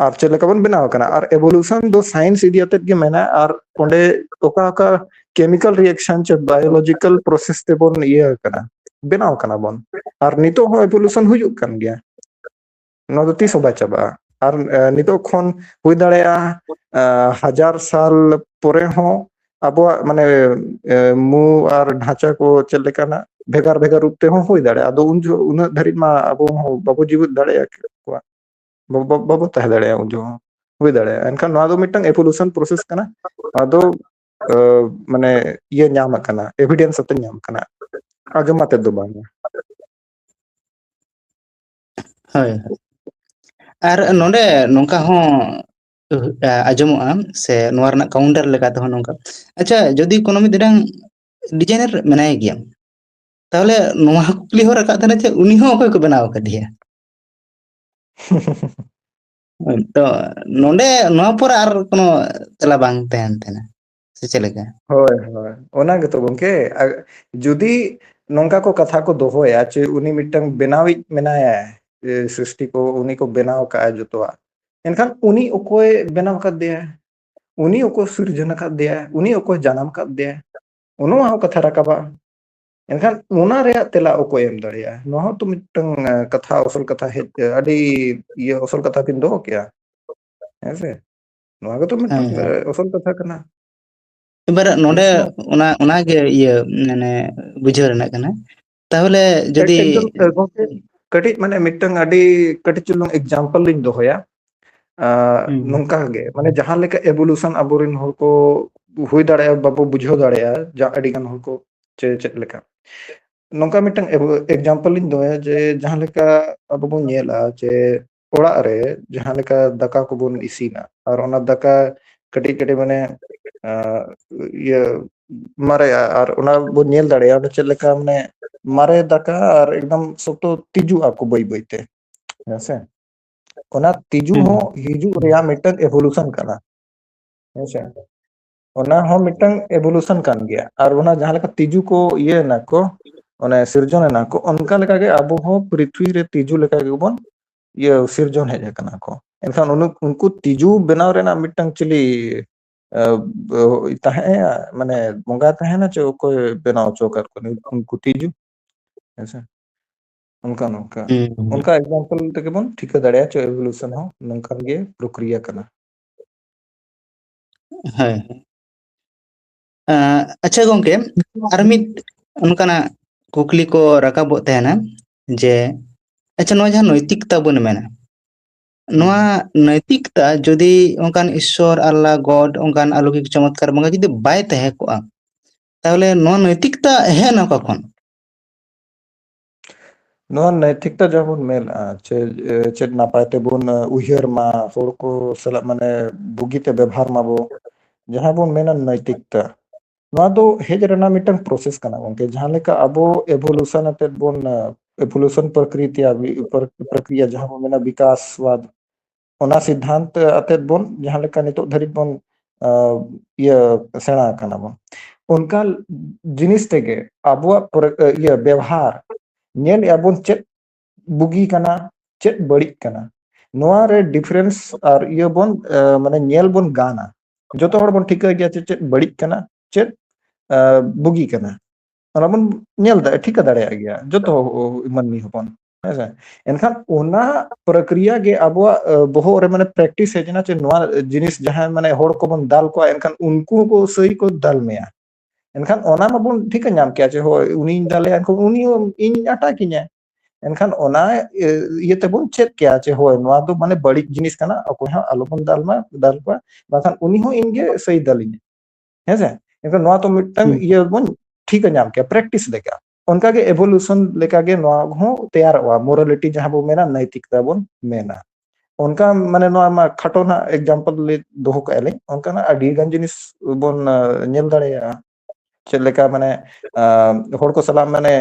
ᱟᱨ ᱪᱮᱫ ᱞᱮᱠᱟ ᱵᱚᱱ ᱵᱮᱱᱟᱣ ᱟᱠᱟᱱᱟ᱾ ᱟᱨ ᱮᱵᱳᱞᱩᱥᱚᱱ ᱫᱚ ᱥᱟᱭᱮᱱᱥ ᱤᱫᱤ ᱟᱛᱮᱫ ᱜᱮ ᱢᱮᱱᱟᱜᱼᱟ᱾ ᱟᱨ ᱚᱸᱰᱮ ᱚᱠᱟ ᱚᱠᱟ ᱠᱮᱢᱤᱠᱟᱞ ᱨᱤᱭᱮᱠᱥᱚᱱ ᱪᱮ ᱵᱟᱭᱳᱞᱚᱡᱤᱠᱟᱞ ᱯᱨᱚᱥᱮᱥ ᱛᱮᱵᱚᱱ ᱤᱭᱟᱹ ᱟᱠᱟᱱᱟ, ᱵᱮᱱᱟᱣ ᱟᱠᱟᱱᱟ ᱵᱚᱱ᱾ ᱟᱨ ᱱᱤᱛᱚᱜ ᱦᱚᱸ ᱮᱵᱳᱞᱩᱥᱚᱱ ᱦᱩᱭᱩᱜ ᱠᱟᱱ ᱜᱮᱭᱟ᱾ ᱱᱚᱣᱟ ᱫᱚ ᱛᱤᱥ ᱦᱚᱸ ᱵᱟᱭ ᱪᱟᱵᱟᱜᱼᱟ᱾ ᱟᱨ ᱱᱤᱛᱚᱜ ᱠᱷᱚᱱ ᱦᱩᱭ ᱫᱟᱲᱮᱭᱟᱜᱼᱟ ᱦᱟᱡᱟᱨ ᱥᱟᱞ ᱯᱚᱨᱮ ᱦᱚᱸ ᱟᱵᱚᱣᱟᱜ ᱢᱟᱱᱮ ᱢᱩ ᱟᱨ ᱰᱷᱟᱸᱪᱟ ᱠᱚ ᱪᱮᱫ ᱞᱮᱠᱟᱱᱟᱜ ᱵᱷᱮᱜᱟᱨ ᱵᱷᱮᱜᱟᱨ ᱨᱩᱯ ᱛᱮᱦᱚᱸ ᱦᱩᱭ ᱫᱟᱲᱮᱭᱟᱜᱼᱟ᱾ ᱟᱫᱚ ᱩᱱ ᱡᱚᱦᱚᱜ ᱩᱱᱟᱹᱜ ᱫᱷᱟᱹᱨᱤᱡ ᱢᱟ ᱟᱵᱚ ᱦᱚᱸ ᱵᱟᱵᱚ ᱡᱤᱣᱮᱫ ᱫᱟᱲᱮᱭᱟᱜᱼᱟ᱾ ᱵᱟᱵᱚ ᱛᱟᱦᱮᱸ ᱫᱟᱲᱮᱭᱟᱜᱼᱟ ᱩᱱ ᱡᱚᱦᱚᱜ᱾ ᱦᱩᱭ ᱫᱟᱲᱮᱭᱟᱜᱼᱟ᱾ ᱮᱱᱠᱷᱟᱱ ᱱᱚᱣᱟ ᱫᱚ ᱢᱤᱫᱴᱟᱝ ᱮᱵᱳᱞᱩᱥᱚᱱ ᱯᱨᱚᱥᱮᱥ ᱠᱟᱱᱟ᱾ ᱱᱚᱣᱟ ᱫᱚ ᱢᱟᱱᱮ ᱤᱭᱟᱹ ᱧᱟᱢ ᱟᱠᱟᱱᱟ, ᱮᱵᱷᱤᱰᱮᱱᱥ ᱟᱛᱮ ᱧᱟᱢ ᱟᱠᱟᱱᱟ, ᱟᱸᱡᱚᱢ ᱟᱛᱮ ᱫᱚ ᱵᱟᱝ᱾ ᱦᱳᱭ᱾ ᱟᱨ ᱱᱚᱰᱮ ᱱᱚᱝᱠᱟ ᱦᱚᱸ ᱟᱸᱡᱚᱢᱚᱜᱼᱟ, ᱥᱮ ᱱᱚᱣᱟ ᱨᱮᱱᱟᱜ ᱠᱟᱣᱩᱱᱴᱟᱨ ᱞᱮᱠᱟ ᱛᱮᱦᱚᱸ ᱱᱚᱝᱠᱟ, ᱟᱪᱪᱷᱟ, ᱡᱩᱫᱤ ᱠᱳᱱᱳ ᱢᱤᱫᱴᱟᱝ ᱰᱤᱡᱟᱭᱱᱟᱨ ᱢᱮᱱᱟᱭ ᱜᱮᱭᱟ, ᱛᱟᱦᱚᱞᱮ ᱱᱚᱣᱟ ᱠᱩᱠᱞᱤ ᱦᱚᱸ ᱨᱟᱠᱟᱵ ᱛᱟᱦᱮᱱᱟ ᱡᱮ ᱩᱱᱤ ᱦᱚᱸ ᱚᱠᱚᱭ ᱠᱚ ᱵᱮᱱᱟᱣ ᱟᱠᱟᱫᱮᱭᱟ? ᱛᱚ ᱱᱚᱰᱮ ᱱᱚᱣᱟ ᱯᱚᱨᱮ ᱟᱨ ᱠᱳᱱᱳ ᱛᱮᱞᱟ ᱵᱟᱝ ᱛᱟᱦᱮᱱ ᱛᱟᱦᱮᱱᱟ, ᱥᱮ ᱪᱮᱫ ᱞᱮᱠᱟ? ᱦᱳᱭ, ᱦᱳᱭ, ᱚᱱᱟ ᱜᱮᱛᱚ ᱜᱚᱝᱠᱮ᱾ ᱡᱩᱫᱤ ᱱᱚᱝᱠᱟ ᱠᱚ ᱠᱟᱛᱷᱟ ᱠᱚ ᱫᱚᱦᱚᱭᱟ ᱡᱮ ᱩᱱᱤ ᱢᱤᱫᱴᱟᱝ ᱵᱮᱱᱟᱣᱤᱡ ᱢᱮᱱᱟᱭᱟ, ᱥᱨᱤᱥᱴᱤ ᱠᱚ ᱩᱱᱤ ᱠᱚ ᱵᱮᱱᱟᱣ ᱟᱠᱟᱫᱼᱟ ᱡᱚᱛᱚᱣᱟᱜ, ᱮᱱᱠᱷᱟᱱ ᱩᱱᱤ ᱚᱠᱚᱭ ᱵᱮᱱᱟᱣ ᱟᱠᱟᱫᱮᱭᱟ? ᱩᱱᱤ ᱚᱠᱚᱭ ᱥᱤᱨᱡᱚᱱ ᱟᱠᱟᱫᱮᱭᱟ? ᱩᱱᱤ ᱚᱠᱚᱭ ᱡᱟᱱᱟᱢ ᱟᱠᱟᱫᱮᱭᱟ? ᱚᱱᱟ ᱦᱚᱸ ᱠᱟᱛᱷᱟ ᱨᱟᱠᱟᱵᱟ᱾ ᱮᱱᱠᱷᱟᱱ ᱚᱱᱟ ᱨᱮᱭᱟᱜ ᱛᱮᱞᱟ ᱚᱠᱚᱭ ᱮᱢ ᱫᱟᱲᱮᱭᱟᱜᱼᱟ? ᱱᱚᱣᱟ ᱦᱚᱸ ᱛᱚ ᱢᱤᱫᱴᱟᱝ ᱠᱟᱛᱷᱟ, ᱚᱥᱚᱞ ᱠᱟᱛᱷᱟ ᱦᱮᱡ, ᱟᱹᱰᱤ ᱤᱭᱟᱹ ᱚᱥᱚᱞ ᱠᱟᱛᱷᱟ ᱵᱤᱱ ᱫᱚᱦᱚ ᱠᱮᱜᱼᱟ᱾ ᱦᱮᱸ ᱥᱮ? ᱱᱚᱣᱟ ᱜᱮᱛᱚ ᱢᱤᱫᱴᱟᱝ ᱚᱥᱚᱞ ᱠᱟᱛᱷᱟ ᱠᱟᱱᱟ᱾ ᱮᱵᱟᱨ ᱱᱚᱰᱮ ᱚᱱᱟ, ᱚᱱᱟᱜᱮ ᱤᱭᱟᱹ ᱢᱟᱱᱮ ᱵᱩᱡᱷᱟᱹᱣ ᱨᱮᱱᱟᱜ ᱠᱟᱱᱟ᱾ ᱛᱟᱦᱚᱞᱮ ᱡᱩᱫᱤ ᱜᱚᱝᱠᱮ, ᱠᱟᱹᱴᱤᱡ ᱢᱟᱱᱮ ᱢᱤᱫᱴᱟᱝ ᱟᱹᱰᱤ ᱠᱟᱹᱴᱤᱡ ᱪᱩᱞᱩᱝ ᱮᱠᱡᱟᱢᱯᱚᱞ ᱞᱤᱧ ᱫᱚᱦᱚᱭᱟ᱾ ᱱᱚᱝᱠᱟ ᱜᱮ ᱢᱟᱱᱮ ᱡᱟᱦᱟᱸ ᱞᱮᱠᱟ ᱮᱵᱳᱞᱩᱥᱚᱱ ᱟᱵᱚᱨᱮᱱ ᱦᱚᱲ ᱠᱚ ᱦᱩᱭ ᱫᱟᱲᱮᱭᱟᱜᱼᱟ, ᱵᱟᱵᱚ ᱵᱩᱡᱷᱟᱹᱣ ᱫᱟᱲᱮᱭᱟᱜᱼᱟ ᱡᱟ ᱟᱹᱰᱤ ᱜᱟᱱ ᱦᱚᱲ ᱠᱚ ᱪᱮ ᱪᱮᱫ ᱞᱮᱠᱟ᱾ ᱱᱚᱝᱠᱟ ᱢᱤᱫᱴᱟᱝ ᱮᱵᱳ-, ᱮᱠᱡᱟᱢᱯᱚᱞ ᱞᱤᱧ ᱫᱚᱦᱚᱭᱟ ᱡᱮ ᱡᱟᱦᱟᱸ ᱞᱮᱠᱟ ᱟᱵᱚ ᱵᱚᱱ ᱧᱮᱞᱟ ᱡᱮ ᱚᱲᱟᱜ ᱨᱮ ᱡᱟᱦᱟᱸ ᱞᱮᱠᱟ ᱫᱟᱠᱟ ᱠᱚᱵᱚᱱ ᱤᱥᱤᱱᱟ ᱟᱨ ᱚᱱᱟ ᱫᱟᱠᱟ ᱠᱟᱹᱴᱤᱡ ᱠᱟᱹᱴᱤᱡ ᱢᱟᱱᱮ, ᱟᱸ, ᱤᱭᱟᱹ ᱢᱟᱨᱮᱜᱼᱟ ᱟᱨ ᱚᱱᱟ ᱵᱚᱱ ᱧᱮᱞ ᱫᱟᱲᱮᱭᱟᱜᱼᱟ ᱚᱸᱰᱮ ᱪᱮᱫ ᱞᱮᱠᱟ ᱢᱟᱱᱮ ᱢᱟᱨᱮ ᱫᱟᱠᱟ ᱟᱨ ᱮᱠᱫᱚᱢ ᱥᱚᱠᱛᱚ ᱛᱤᱡᱩᱜ ᱟᱠᱚ ᱵᱟᱹᱭ ᱵᱟᱹᱭ ᱛᱮ᱾ ᱦᱮᱸ ᱥᱮ? ᱚᱱᱟ ᱛᱤᱡᱩ ᱦᱚᱸ ᱦᱤᱡᱩᱜ ᱨᱮᱭᱟᱜ ᱢᱤᱫᱴᱟᱝ ᱮᱵᱷᱳᱞᱩᱥᱚᱱ ᱠᱟᱱᱟ᱾ ᱦᱮᱸ ᱥᱮ? ᱚᱱᱟ ᱦᱚᱸ ᱢᱤᱫᱴᱟᱝ ᱮᱵᱷᱳᱞᱩᱥᱚᱱ ᱠᱟᱱ ᱜᱮᱭᱟ᱾ ᱟᱨ ᱚᱱᱟ ᱡᱟᱦᱟᱸ ᱞᱮᱠᱟ ᱛᱤᱡᱩ ᱠᱚ ᱤᱭᱟᱹ ᱮᱱᱟ ᱠᱚ, ᱚᱱᱮ ᱥᱤᱨᱡᱚᱱ ᱮᱱᱟ ᱠᱚ, ᱚᱱᱠᱟ ᱞᱮᱠᱟ ᱜᱮ ᱟᱵᱚ ᱦᱚᱸ ᱯᱨᱤᱛᱷᱤᱵᱤ ᱨᱮ ᱛᱤᱡᱩ ᱞᱮᱠᱟ ᱜᱮᱵᱚᱱ ᱤᱭᱟᱹ ᱥᱤᱨᱡᱚᱱ ᱦᱮᱡ ᱟᱠᱟᱱᱟ ᱠᱚ᱾ ᱮᱱᱠᱷᱟᱱ ᱩᱱᱩ-, ᱩᱱᱠᱩ ᱛᱤᱡᱩ ᱵᱮᱱᱟᱣ ᱨᱮᱱᱟᱜ ᱢᱤᱫᱴᱟᱝ ᱪᱤᱞᱤ, ᱮ, ᱛᱟᱦᱮᱸ, ᱢᱟᱱᱮ ᱵᱚᱸᱜᱟ ᱛᱟᱦᱮᱱᱟ ᱪᱮ ᱚᱠᱚᱭ ᱵᱮᱱᱟᱣ ᱦᱚᱪᱚ ᱟᱠᱟᱫ ᱠᱚᱣᱟ ᱩᱱᱠᱩ ᱛᱤᱡᱩ? ᱦᱮᱸᱥᱮ? ᱚᱱᱠᱟ ᱱᱚᱝᱠᱟ᱾ ᱦᱩᱸ, ᱦᱩᱸ᱾ ᱚᱱᱠᱟ example ᱛᱮᱜᱮ ᱵᱚᱱ ᱴᱷᱤᱠᱟᱹ ᱫᱟᱲᱮᱭᱟᱜᱼᱟ ᱪᱮ evolution ᱦᱚᱸ ᱱᱚᱝᱠᱟᱱ ᱜᱮ ᱯᱨᱚᱠᱨᱤᱭᱟ ᱠᱟᱱᱟ᱾ ᱦᱳᱭ, ᱦᱳᱭ᱾ ᱟᱸ, ᱟᱪᱪᱷᱟ ᱜᱚᱝᱠᱮ, ᱟᱨ ᱢᱤᱫ ᱚᱱᱠᱟᱱᱟᱜ ᱠᱩᱠᱞᱤ ᱠᱚ ᱨᱟᱠᱟᱵᱚᱜ ᱛᱟᱦᱮᱱᱟ ᱡᱮ, ᱟᱪᱪᱷᱟ, ᱱᱚᱣᱟ ᱡᱟᱦᱟᱸ ᱱᱳᱭᱛᱤᱠᱛᱟ ᱵᱚᱱ ᱢᱮᱱᱟ, ᱱᱚᱣᱟ ᱦᱩᱸ᱾ ᱱᱳᱭᱛᱤᱠᱛᱟ ᱡᱩᱫᱤ ᱚᱱᱠᱟᱱ ᱤᱥᱥᱚᱨ, ᱟᱞᱞᱟ, God, ᱚᱱᱠᱟᱱ ᱟᱞᱚᱠᱤᱠ ᱪᱚᱢᱚᱛᱠᱟᱨ ᱵᱚᱸᱜᱟ ᱡᱩᱫᱤ ᱵᱟᱭ ᱛᱟᱦᱮᱸ ᱠᱚᱜᱼᱟ, ᱛᱟᱦᱚᱞᱮ ᱱᱚᱣᱟ ᱱᱳᱭᱛᱤᱠᱛᱟ ᱦᱮᱡ ᱮᱱᱟ ᱚᱠᱟ ᱠᱷᱚᱱ? ᱱᱚᱣᱟ ᱱᱳᱭᱛᱤᱠᱛᱟ ᱡᱟᱦᱟᱸ ᱵᱚᱱ ᱢᱮᱱᱟ, ᱪᱮ, ᱮ, ᱪᱮᱫ ᱱᱟᱯᱟᱭ ᱛᱮᱵᱚᱱ, ᱮ, ᱩᱭᱦᱟᱹᱨ ᱢᱟ, ᱦᱚᱲ ᱠᱚ ᱥᱟᱞᱟᱜ ᱢᱟᱱᱮ ᱵᱩᱜᱤᱛᱮ ᱵᱮᱵᱚᱦᱟᱨ ᱢᱟᱵᱚ, ᱡᱟᱦᱟᱸ ᱵᱚᱱ ᱢᱮᱱᱟ ᱱᱳᱭᱛᱤᱠᱛᱟ, ᱱᱚᱣᱟ ᱫᱚ ᱦᱮᱡ ᱨᱮᱱᱟᱜ ᱢᱤᱫᱴᱟᱝ process ᱠᱟᱱᱟ ᱜᱚᱝᱠᱮ᱾ ᱡᱟᱦᱟᱸ ᱞᱮᱠᱟ ᱟᱵᱚ evolution ᱟᱛᱮᱫ ᱵᱚᱱ, ᱮ, evolution ᱯᱨᱚᱠᱨᱤᱛᱤ, ᱟᱵᱤ-, ᱯᱨᱚ-, ᱯᱨᱚᱠᱨᱤᱭᱟ ᱡᱟᱦᱟᱸ ᱵᱚᱱ ᱢᱮᱱᱟ ᱵᱤᱠᱟᱥᱵᱟᱫ, ᱚᱱᱟ ᱥᱤᱫᱽᱫᱷᱟᱱᱛ ᱟᱛᱮᱫ ᱵᱚᱱ ᱡᱟᱦᱟᱸ ᱞᱮᱠᱟ ᱱᱤᱛᱚᱜ ᱫᱷᱟᱹᱨᱤᱡ ᱵᱚᱱ, ᱟ, ᱤᱭᱟᱹ, ᱥᱮᱬᱟ ᱟᱠᱟᱱᱟ ᱵᱚᱱ, ᱚᱱᱠᱟ ᱡᱤᱱᱤᱥ ᱛᱮᱜᱮ ᱟᱵᱚᱣᱟᱜ ᱯᱚᱨᱮ-, ᱤᱭᱟᱹ, ᱵᱮᱣᱦᱟᱨ, ᱧᱮᱞᱮᱜᱼᱟ ᱵᱚᱱ ᱪᱮᱫ ᱵᱩᱜᱤ ᱠᱟᱱᱟ, ᱪᱮᱫ ᱵᱟᱹᱲᱤᱡ ᱠᱟᱱᱟ, ᱱᱚᱣᱟ ᱨᱮ difference ᱟᱨ ᱤᱭᱟᱹ ᱵᱚᱱ, ᱟ, ᱢᱟᱱᱮ ᱧᱮᱞ ᱵᱚᱱ ᱜᱟᱱᱟ᱾ ᱡᱚᱛᱚ ᱦᱚᱲ ᱵᱚᱱ ᱴᱷᱤᱠᱟᱹᱭ ᱜᱮᱭᱟ ᱪᱮ ᱪᱮᱫ ᱵᱟᱹᱲᱤᱡ ᱠᱟᱱᱟ, ᱪᱮᱫ, ᱟ, ᱵᱩᱜᱤ ᱠᱟᱱᱟ, ᱚᱱᱟ ᱵᱚᱱ ᱧᱮᱞ ᱫᱟ-, ᱴᱷᱤᱠᱟᱹ ᱫᱟᱲᱮᱭᱟᱜ ᱜᱮᱭᱟ ᱡᱚᱛᱚ ᱢᱟᱹᱱᱢᱤ ᱦᱚᱯᱚᱱ, ᱦᱮᱸ ᱥᱮ? ᱮᱱᱠᱷᱟᱱ ᱚᱱᱟ ᱯᱨᱚᱠᱨᱤᱭᱟ ᱜᱮ ᱟᱵᱚᱣᱟᱜ, ᱟ, ᱵᱚᱦᱚᱜ ᱨᱮ ᱢᱟᱱᱮ practice ᱦᱮᱡ ᱮᱱᱟ ᱪᱮ ᱱᱚᱣᱟ ᱡᱤᱱᱤᱥ ᱡᱟᱦᱟᱸᱭ ᱢᱟᱱᱮ ᱦᱚᱲ ᱠᱚᱵᱚᱱ ᱫᱟᱞ ᱠᱚᱣᱟ, ᱮᱱᱠᱷᱟᱱ ᱩᱱᱠᱩ ᱦᱚᱸᱠᱚ ᱥᱟᱹᱨᱤ ᱠᱚ ᱫᱟᱞ ᱢᱮᱭᱟ᱾ ᱮᱱᱠᱷᱟᱱ ᱚᱱᱟ ᱢᱟᱵᱚᱱ ᱴᱷᱤᱠᱟᱹ ᱧᱟᱢ ᱠᱮᱭᱟ ᱡᱮ ᱦᱳᱭ, ᱩᱱᱤᱧ ᱫᱟᱞᱮᱭᱟ, ᱮᱱᱠᱷᱟᱱ ᱩᱱᱤ ᱦᱚᱸ ᱤᱧ ᱟᱴᱟᱠᱤᱧᱟᱭ᱾ ᱮᱱᱠᱷᱟᱱ ᱚᱱᱟ, ᱮ, ᱤᱭᱟᱹ ᱛᱮᱵᱚᱱ ᱪᱮᱫ ᱠᱮᱭᱟ ᱡᱮ ᱦᱳᱭ, ᱱᱚᱣᱟ ᱫᱚ ᱢᱟᱱᱮ ᱵᱟᱹᱲᱤᱡ ᱡᱤᱱᱤᱥ ᱠᱟᱱᱟ, ᱚᱠᱚᱭ ᱦᱚᱸ ᱟᱞᱚᱵᱚᱱ ᱫᱟᱞ ᱢᱟ, ᱫᱟᱞ ᱠᱚᱣᱟ, ᱵᱟᱝᱠᱷᱟᱱ ᱩᱱᱤ ᱦᱚᱸ ᱤᱧ ᱜᱮ ᱥᱟᱹᱭ ᱫᱟᱞᱤᱧᱟ᱾ ᱦᱮᱸ ᱥᱮ? ᱮᱱᱠᱷᱟᱱ ᱱᱚᱣᱟ ᱛᱚ ᱢᱤᱫᱴᱟᱝ ᱦᱩᱸ᱾ ᱤᱭᱟᱹ ᱵᱚᱱ ᱴᱷᱤᱠᱟᱹ ᱧᱟᱢ ᱠᱮᱭᱟ, practice ᱞᱮᱠᱟ᱾ ᱚᱱᱠᱟᱜᱮ evolution ᱞᱮᱠᱟᱜᱮ ᱱᱚᱣᱟ ᱦᱚᱸ ᱛᱮᱭᱟᱨᱚᱜᱼᱟ, morality ᱡᱟᱦᱟᱸ ᱵᱚᱱ ᱢᱮᱱᱟ, ᱱᱳᱭᱛᱤᱠᱛᱟ ᱵᱚᱱ ᱢᱮᱱᱟ᱾ ᱚᱱᱠᱟ ᱢᱟᱱᱮ ᱱᱚᱣᱟ ᱢᱟ ᱠᱷᱟᱴᱚ ᱱᱟᱜ example ᱞᱮ ᱫᱚᱦᱚ ᱠᱟᱜᱼᱟ ᱞᱤᱧ, ᱚᱱᱠᱟᱱᱟᱜ ᱟᱹᱰᱤ ᱜᱟᱱ ᱡᱤᱱᱤᱥ ᱵᱚᱱ, ᱟ, ᱧᱮᱞ ᱫᱟᱲᱮᱭᱟᱜᱼᱟ᱾ ᱪᱮᱫ ᱞᱮᱠᱟ ᱢᱟᱱᱮ, ᱟ, ᱦᱚᱲ ᱠᱚ ᱥᱟᱞᱟᱜ ᱢᱟᱱᱮ,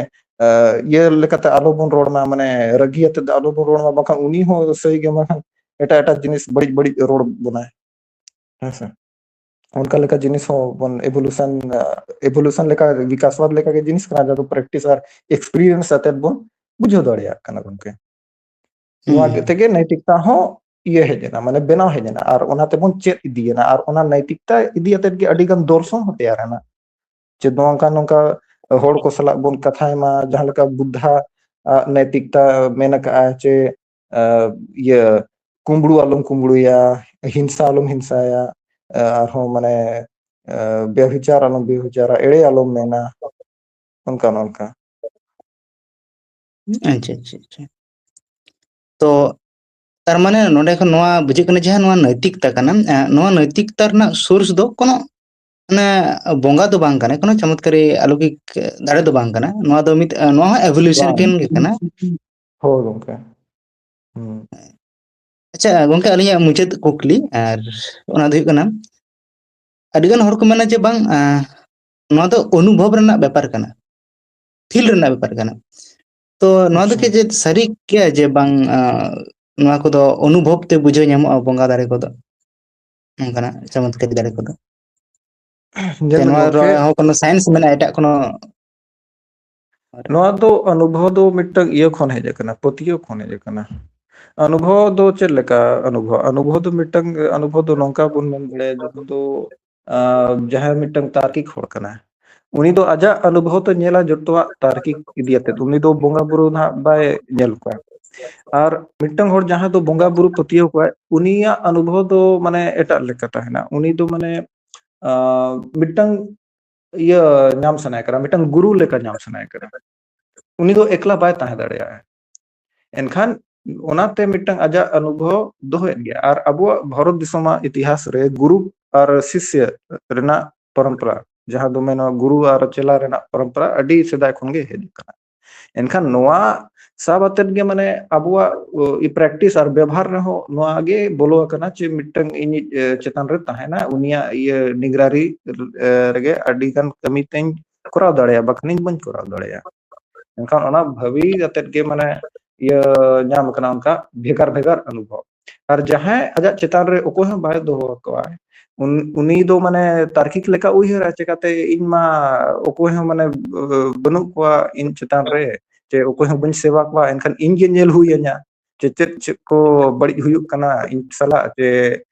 ᱟ, ᱤᱭᱟᱹ ᱞᱮᱠᱟᱛᱮ ᱟᱞᱚ ᱵᱚᱱ ᱨᱚᱲ ᱢᱟ, ᱢᱟᱱᱮ ᱨᱟᱹᱜᱤ ᱟᱛᱮ ᱫᱚ ᱟᱞᱚ ᱵᱚᱱ ᱨᱚᱲ ᱢᱟ, ᱵᱟᱠᱷᱟᱱ ᱩᱱᱤ ᱦᱚᱸ ᱥᱟᱹᱭ ᱜᱮ, ᱵᱟᱠᱷᱟᱱ ᱮᱴᱟᱜ ᱮᱴᱟᱜ ᱡᱤᱱᱤᱥ ᱵᱟᱹᱲᱤᱡ ᱵᱟᱹᱲᱤᱡ ᱨᱚᱲ ᱵᱚᱱᱟᱭ᱾ ᱦᱮᱸ ᱥᱮ? ᱚᱱᱠᱟ ᱞᱮᱠᱟ ᱡᱤᱱᱤᱥ ᱦᱚᱸ ᱵᱚᱱ evolution, ᱟ, evolution ᱞᱮᱠᱟ, ᱵᱤᱠᱟᱥᱵᱟᱫ ᱞᱮᱠᱟ ᱜᱮ ᱡᱤᱱᱤᱥ ᱠᱟᱱᱟ, ᱡᱟᱦᱟᱸ ᱫᱚ practice ᱟᱨ experience ᱟᱛᱮᱫ ᱵᱚᱱ ᱵᱩᱡᱷᱟᱹᱣ ᱫᱟᱲᱮᱭᱟᱜ ᱠᱟᱱᱟ ᱜᱚᱝᱠᱮ᱾ ᱱᱚᱣᱟ ᱦᱩᱸ᱾ ᱛᱮᱜᱮ ᱱᱳᱭᱛᱤᱠᱛᱟ ᱦᱚᱸ ᱤᱭᱟᱹ ᱦᱮᱡ ᱮᱱᱟ, ᱢᱟᱱᱮ ᱵᱮᱱᱟᱣ ᱦᱮᱡ ᱮᱱᱟ, ᱟᱨ ᱚᱱᱟ ᱛᱮᱵᱚᱱ ᱪᱮᱫ ᱤᱫᱤᱭᱮᱱᱟ, ᱟᱨ ᱚᱱᱟ ᱱᱟᱭᱛᱤᱠᱛᱟ ᱤᱫᱤ ᱠᱟᱛᱮᱫ ᱜᱮ ᱟᱹᱰᱤ ᱜᱟᱱ ᱫᱚᱨᱥᱚᱱ ᱦᱚᱸ ᱛᱮᱭᱟᱨ ᱮᱱᱟ᱾ ᱪᱮᱫ ᱱᱚᱝᱠᱟ ᱱᱚᱝᱠᱟ ᱦᱚᱲ ᱠᱚ ᱥᱟᱞᱟᱜ ᱵᱚᱱ ᱠᱟᱛᱷᱟᱭ ᱢᱟ, ᱡᱟᱦᱟᱸ ᱞᱮᱠᱟ ᱵᱩᱫᱫᱷᱟ ᱟᱜ ᱱᱟᱭᱛᱤᱠᱛᱟ ᱢᱮᱱ ᱟᱠᱟᱫᱼᱟ ᱡᱮ, ᱟᱸ, ᱤᱭᱟᱹ, ᱠᱩᱢᱵᱽᱲᱩ ᱟᱞᱚᱢ ᱠᱩᱢᱵᱽᱲᱩᱭᱟ, ᱦᱤᱝᱥᱟ ᱟᱞᱚᱢ ᱦᱤᱝᱥᱟᱭᱟ, ᱟᱨᱦᱚᱸ ᱢᱟᱱᱮ, ᱟᱸ, ᱵᱮᱵᱷᱤᱪᱟᱨ ᱟᱞᱚᱢ ᱵᱮᱵᱷᱤᱪᱟᱨᱟ, ᱮᱲᱮ ᱟᱞᱚᱢ ᱢᱮᱱᱟ, ᱚᱱᱠᱟ ᱱᱚᱝᱠᱟ᱾ ᱟᱪᱪᱷᱟ, ᱟᱪᱪᱷᱟ, ᱟᱪᱪᱷᱟ᱾ ᱛᱚ ᱛᱟᱨ ᱢᱟᱱᱮ ᱱᱚᱰᱮ ᱠᱷᱚᱱ ᱱᱚᱣᱟ ᱵᱩᱡᱷᱟᱹᱜ ᱠᱟᱱᱟ, ᱡᱟᱦᱟᱸ ᱱᱚᱣᱟ ᱱᱳᱭᱛᱤᱠᱛᱟ ᱠᱟᱱᱟ, ᱮᱸ, ᱱᱚᱣᱟ ᱱᱳᱭᱛᱤᱠᱛᱟ ᱨᱮᱱᱟᱜ ᱥᱳᱨᱥ ᱫᱚ ᱠᱳᱱᱳ ᱢᱟᱱᱮ ᱵᱚᱸᱜᱟ ᱫᱚ ᱵᱟᱝ ᱠᱟᱱᱟ, ᱠᱳᱱᱳ ᱪᱚᱢᱚᱛᱠᱟᱨᱤ ᱟᱞᱚᱠᱤᱠ ᱫᱟᱲᱮ ᱫᱚ ᱵᱟᱝ ᱠᱟᱱᱟ᱾ ᱱᱚᱣᱟ ᱫᱚ ᱢᱤᱫ, ᱱᱚᱣᱟ ᱦᱚᱸ ᱮᱵᱷᱚᱞᱩᱥᱚᱱ ᱵᱟᱝ᱾ ᱜᱮ ᱠᱟᱱᱟ᱾ ᱦᱳᱭ ᱜᱚᱝᱠᱮ᱾ ᱦᱩᱸ᱾ ᱟᱪᱪᱷᱟ ᱜᱚᱝᱠᱮ, ᱟᱹᱞᱤᱧᱟᱜ ᱢᱩᱪᱟᱹᱫ ᱠᱩᱠᱞᱤ, ᱟᱨ ᱚᱱᱟ ᱫᱚ ᱦᱩᱭᱩᱜ ᱠᱟᱱᱟ, ᱟᱹᱰᱤ ᱜᱟᱱ ᱦᱚᱲ ᱠᱚ ᱢᱮᱱᱟ ᱡᱮ ᱵᱟᱝ, ᱟᱸ, ᱱᱚᱣᱟ ᱫᱚ ᱚᱱᱩᱵᱷᱚᱵ ᱨᱮᱱᱟᱜ ᱵᱮᱯᱟᱨ ᱠᱟᱱᱟ, ᱯᱷᱤᱞ ᱨᱮᱱᱟᱜ ᱵᱮᱯᱟᱨ ᱠᱟᱱᱟ᱾ ᱛᱚ ᱱᱚᱣᱟ ᱫᱚ ᱟᱪᱪᱷᱟ᱾ ᱪᱮᱫ ᱥᱟᱹᱨᱤ ᱜᱮᱭᱟ ᱡᱮ ᱵᱟᱝ, ᱟᱸ, ᱱᱚᱣᱟ ᱠᱚᱫᱚ ᱚᱱᱩᱵᱷᱚᱵ ᱛᱮ ᱵᱩᱡᱷᱟᱹᱣ ᱧᱟᱢᱚᱜᱼᱟ ᱵᱚᱸᱜᱟ ᱫᱟᱲᱮ ᱠᱚᱫᱚ, ᱱᱚᱝᱠᱟᱱᱟᱜ ᱪᱚᱢᱚᱛᱠᱟᱨᱤ ᱫᱟᱲᱮ ᱠᱚᱫᱚ? ᱥᱮ ᱧᱮᱞ ᱵᱮᱱ ᱱᱚᱣᱟ ᱜᱚᱝᱠᱮ, ᱨᱮᱦᱚᱸ ᱠᱳᱱᱳ ᱥᱟᱭᱮᱱᱥ ᱢᱮᱱᱟᱜᱼᱟ, ᱮᱴᱟᱜ ᱠᱳᱱᱳ? ᱱᱚᱣᱟ ᱫᱚ ᱚᱱᱩᱵᱷᱚᱵ ᱫᱚ ᱢᱤᱫᱴᱟᱝ ᱤᱭᱟᱹ ᱠᱷᱚᱱ ᱦᱮᱡ ᱟᱠᱟᱱᱟ, ᱯᱟᱹᱛᱭᱟᱹᱣ ᱠᱷᱚᱱ ᱦᱮᱡ ᱟᱠᱟᱱᱟ᱾ ᱚᱱᱩᱵᱷᱚᱵ ᱫᱚ ᱪᱮᱫ ᱞᱮᱠᱟ ᱚᱱᱩᱵᱷᱚᱵ? ᱚᱱᱩᱵᱷᱚᱵ ᱫᱚ ᱢᱤᱫᱴᱟᱝ, ᱚᱱᱩᱵᱷᱚᱵ ᱫᱚ ᱱᱚᱝᱠᱟ ᱵᱚᱱ ᱢᱮᱱ ᱫᱟᱲᱮᱭᱟᱜᱼᱟ, ᱡᱟᱦᱟᱸ ᱫᱚ, ᱟᱸ, ᱡᱟᱦᱟᱸᱭ ᱢᱤᱫᱴᱟᱝ ᱛᱟᱨᱠᱤᱠ ᱦᱚᱲ ᱠᱟᱱᱟᱭ, ᱩᱱᱤ ᱫᱚ ᱟᱡᱟᱜ ᱚᱱᱩᱵᱷᱚᱵ ᱛᱮ ᱧᱮᱞᱟ ᱡᱚᱛᱚᱣᱟᱜ ᱛᱟᱨᱠᱤᱠ ᱤᱫᱤ ᱟᱛᱮᱫ, ᱩᱱᱤ ᱫᱚ ᱵᱚᱸᱜᱟ ᱵᱩᱨᱩ ᱱᱟᱦᱟᱜ ᱵᱟᱭ ᱧᱮᱞ ᱠᱚᱣᱟ᱾ ᱟᱨ ᱢᱤᱫᱴᱟᱝ ᱦᱚᱲ ᱡᱟᱦᱟᱸ ᱫᱚ ᱵᱚᱸᱜᱟ ᱵᱩᱨᱩ ᱯᱟᱹᱛᱭᱟᱹᱣ ᱠᱚᱣᱟᱭ, ᱩᱱᱤᱭᱟᱜ ᱚᱱᱩᱵᱷᱚᱵ ᱫᱚ ᱢᱟᱱᱮ ᱮᱴᱟᱜ ᱞᱮᱠᱟ ᱛᱟᱦᱮᱱᱟ᱾ ᱩᱱᱤ ᱫᱚ ᱢᱟᱱᱮ, ᱟᱸ, ᱢᱤᱫᱴᱟᱝ ᱤᱭᱟᱹ ᱧᱟᱢ ᱥᱟᱱᱟᱭᱮ ᱠᱟᱱᱟ, ᱢᱤᱫᱴᱟᱝ ᱜᱩᱨᱩ ᱞᱮᱠᱟ ᱧᱟᱢ ᱥᱟᱱᱟᱭᱮ ᱠᱟᱱᱟ᱾ ᱩᱱᱤ ᱫᱚ ᱮᱠᱞᱟ ᱵᱟᱭ ᱛᱟᱦᱮᱸ ᱫᱟᱲᱮᱭᱟᱜᱼᱟ᱾ ᱮᱱᱠᱷᱟᱱ ᱚᱱᱟᱛᱮ ᱢᱤᱫᱴᱟᱝ ᱟᱡᱟᱜ ᱚᱱᱩᱵᱷᱚᱵ ᱫᱚᱦᱚᱭᱮᱫ ᱜᱮᱭᱟ᱾ ᱟᱨ ᱟᱵᱚᱣᱟᱜ ᱵᱷᱟᱨᱚᱛ ᱫᱤᱥᱚᱢᱟᱜ ᱤᱛᱤᱦᱟᱥ ᱨᱮ ᱜᱩᱨᱩ ᱟᱨ ᱥᱤᱥᱭᱚ ᱨᱮᱱᱟᱜ ᱯᱚᱨᱚᱢᱯᱚᱨᱟ, ᱡᱟᱦᱟᱸ ᱫᱚ ᱢᱮᱱᱟ ᱜᱩᱨᱩ ᱟᱨ ᱪᱮᱞᱟ ᱨᱮᱱᱟᱜ ᱯᱚᱨᱚᱢᱯᱚᱨᱟ ᱟᱹᱰᱤ ᱥᱮᱫᱟᱭ ᱠᱷᱚᱱ ᱜᱮ ᱦᱮᱡ ᱟᱠᱟᱱᱟ᱾ ᱮᱱᱠᱷᱟᱱ ᱱᱚᱣᱟ ᱥᱟᱵ ᱟᱛᱮᱫ ᱜᱮ ᱢᱟᱱᱮ ᱟᱵᱚᱣᱟᱜ, ᱚ, ᱯᱨᱮᱠᱴᱤᱥ ᱟᱨ ᱵᱮᱵᱚᱦᱟᱨ ᱨᱮᱦᱚᱸ ᱱᱚᱣᱟ ᱜᱮ ᱵᱚᱞᱚ ᱟᱠᱟᱱᱟ ᱡᱮ ᱢᱤᱫᱴᱟᱝ ᱤᱧᱤᱡ, ᱮ, ᱪᱮᱛᱟᱱ ᱨᱮ ᱛᱟᱦᱮᱱᱟ, ᱩᱱᱤᱭᱟᱜ ᱤᱭᱟᱹ ᱱᱤᱜᱽᱨᱟᱨᱤ, ᱮ, ᱨᱮᱜᱮ ᱟᱹᱰᱤ ᱜᱟᱱ ᱠᱟᱹᱢᱤ ᱛᱮᱧ ᱠᱚᱨᱟᱣ ᱫᱟᱲᱮᱭᱟᱜᱼᱟ, ᱵᱟᱠᱷᱟᱱ ᱤᱧ ᱵᱟᱹᱧ ᱠᱚᱨᱟᱣ ᱫᱟᱲᱮᱭᱟᱜᱼᱟ᱾ ᱮᱱᱠᱷᱟᱱ ᱚᱱᱟ ᱵᱷᱟᱹᱵᱤ ᱠᱟᱛᱮᱫ ᱜᱮ ᱢᱟᱱᱮ ᱤᱭᱟᱹ ᱧᱟᱢ ᱟᱠᱟᱱᱟ ᱚᱱᱠᱟ ᱵᱷᱮᱜᱟᱨ ᱵᱷᱮᱜᱟᱨ ᱚᱱᱩᱵᱷᱚᱵ᱾ ᱟᱨ ᱡᱟᱦᱟᱸᱭ ᱟᱡᱟᱜ ᱪᱮᱛᱟᱱ ᱨᱮ ᱚᱠᱚᱭ ᱦᱚᱸ ᱵᱟᱭ ᱫᱚᱦᱚ ᱟᱠᱚᱣᱟ, ᱩᱱ-, ᱩᱱᱤ ᱫᱚ ᱢᱟᱱᱮ ᱛᱟᱨᱠᱤᱠ ᱞᱮᱠᱟ ᱩᱭᱦᱟᱹᱨᱟ, ᱪᱮᱠᱟᱛᱮ ᱤᱧ ᱢᱟ ᱚᱠᱚᱭ ᱦᱚᱸ ᱢᱟᱱᱮ ᱵᱟᱹᱱᱩᱜ ᱠᱚᱣᱟ ᱤᱧ ᱪᱮᱛᱟᱱ ᱨᱮ, ᱪᱮ ᱚᱠᱚᱭ ᱦᱚᱸ ᱵᱟᱹᱧ ᱥᱮᱵᱟ ᱠᱚᱣᱟ, ᱮᱱᱠᱷᱟᱱ ᱤᱧ ᱜᱮ ᱧᱮᱞ ᱦᱩᱭ ᱟᱹᱧᱟ᱾ ᱪᱮ ᱪᱮᱫ ᱪᱮᱫ ᱠᱚ ᱵᱟᱹᱲᱤᱡ ᱦᱩᱭᱩᱜ ᱠᱟᱱᱟ ᱤᱧ ᱥᱟᱞᱟᱜ, ᱪᱮ